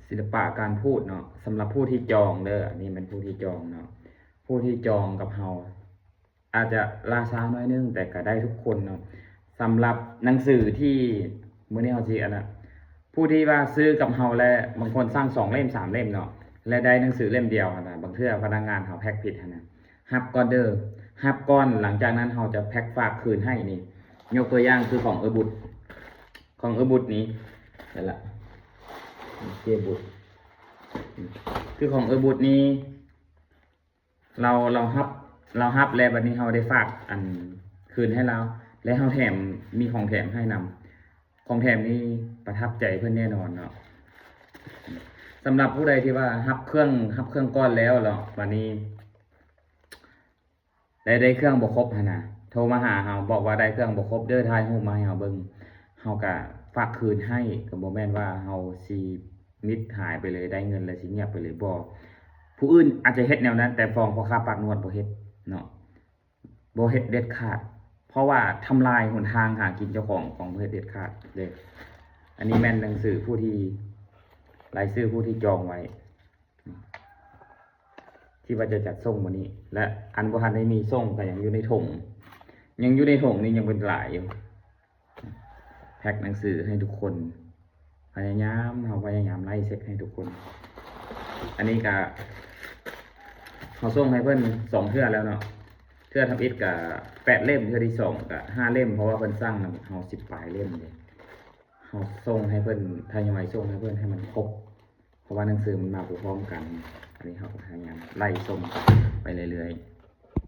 ສິລະປະການພູດເນາະ ສຳລັບຜູ້ທີ່ຈອງເດີ ອັນນີ້ແມ່ນຜູ້ທີ່ຈອງເນາະ ຜູ້ທີ່ຈອງກັບເຮົາ ອາດຈະລ່າຊ້າໜ້ອຍໜຶ່ງ ແຕ່ກໍໄດ້ທຸກຄົນເນາະ. ສຳລັບໜັງສືທີ່ ມື້ນີ້ເຮົາຊິອັນນະ ຜູ້ທີ່ວ່າຊື້ກັບເຮົາແລ້ວ ບາງຄົນສັ່ງສອງເຫຼັ້ມສາມເຫຼັ້ມເນາະ ແລະໄດ້ໜັງສືເຫຼັ້ມດຽວຫັ້ນນະ ບາງເທື່ອພະນັກງານເຮົາແພັກຜິດຫັ້ນນະ ຮັບກ່ອນເດີ ຮັບກ່ອນ ຫຼັງຈາກນັ້ນເຮົາຈະແພັກຝາກຄືນໃຫ້ນີ້. ຍົກຕົວຢ່າງຄືຂອງເອື້ອຍບຸດ ຂອງເອື້ອຍບຸດນີ້ ນັ້ນລະ ເຈ້ບຸດ ຄືຂອງເອື້ອຍບຸດນີ້ ລາວ ລາວຮັບ ລາວຮັບແລ້ວ ບັດນີ້ເຮົາໄດ້ຝາກອັນຄືນໃຫ້ລາວ ແລະເຮົາແຖມ ມີຂອງແຖມໃຫ້ນຳ. ຂອງແຖມນີ້ປະທັບໃຈເພິ່ນແນ່ນອນເນາະ. ສຳລັບຜູ້ໃດທີ່ວ່າຮັບເຄື່ອງ ຮັບເຄື່ອງກ່ອນແລ້ວເນາະ ບັດນີ້ ແລະໄດ້ເຄື່ອງບໍ່ຄົບຫັ້ນນະ ໂທມາຫາເຮົາ ບອກວ່າໄດ້ເຄື່ອງບໍ່ຄົບເດີ ຖ່າຍຮູບມາໃຫ້ເຮົາເບິ່ງ ເຮົາກະຝາກຄືນໃຫ້ ກໍບໍ່ແມ່ນວ່າເຮົາຊິມິດຫາຍໄປເລີຍ ໄດ້ເງິນແລ້ວຊິງຽບໄປເລີຍ ບໍ່. ຜູ້ອື່ນອາດຈະເຮັດແນວນັ້ນ ແຕ່ຟອງພໍ່ຄ້າປາກນວດບໍ່ເຮັດເນາະ ບໍ່ເຮັດເດັດຂາດ ເພາະວ່າທຳລາຍຫົນທາງຫາກິນເຈົ້າຂອງ ຂອງບໍ່ເຮັດເດັດຂາດເດ້. ອັນນີ້ແມ່ນໜັງສືຜູ້ທີ່ ລາຍຊື່ຜູ້ທີ່ຈອງໄວ້ ທີ່ວ່າຈະຈັດສົ່ງມື້ນີ້ ແລະອັນບໍ່ທັນໄດ້ມີສົ່ງກໍຍັງຢູ່ໃນຖົງ ຍັງຢູ່ໃນຖົງນີ້ຍັງເປັນຫຼາຍຢູ່. ແພັກໜັງສືໃຫ້ທຸກຄົນ ພະຍາຍາມ ເຮົາພະຍາຍາມໄລ່ເຊັກໃຫ້ທຸກຄົນ. ອັນນີ້ກະ ເຮົາສົ່ງໃຫ້ເພິ່ນສອງເທື່ອແລ້ວເນາະ ເທື່ອທຳອິດກະແປດເຫຼັ້ມ ເທື່ອທີສອງກະຫ້າເຫຼັ້ມ ເພາະວ່າເພິ່ນສັ່ງນຳເຮົາສິບປາຍເຫຼັ້ມເດ້. ເຮົາສົ່ງໃຫ້ເພິ່ນ ທະຍອຍສົ່ງໃຫ້ເພິ່ນໃຫ້ມັນຄົບ ເພາະວ່າໜັງສືມັນມາບໍ່ພ້ອມກັນ. ອັນນີ້ເຮົາກໍພະຍາຍາມໄລ່ສົ່ງໄປເລື້ອຍໆ.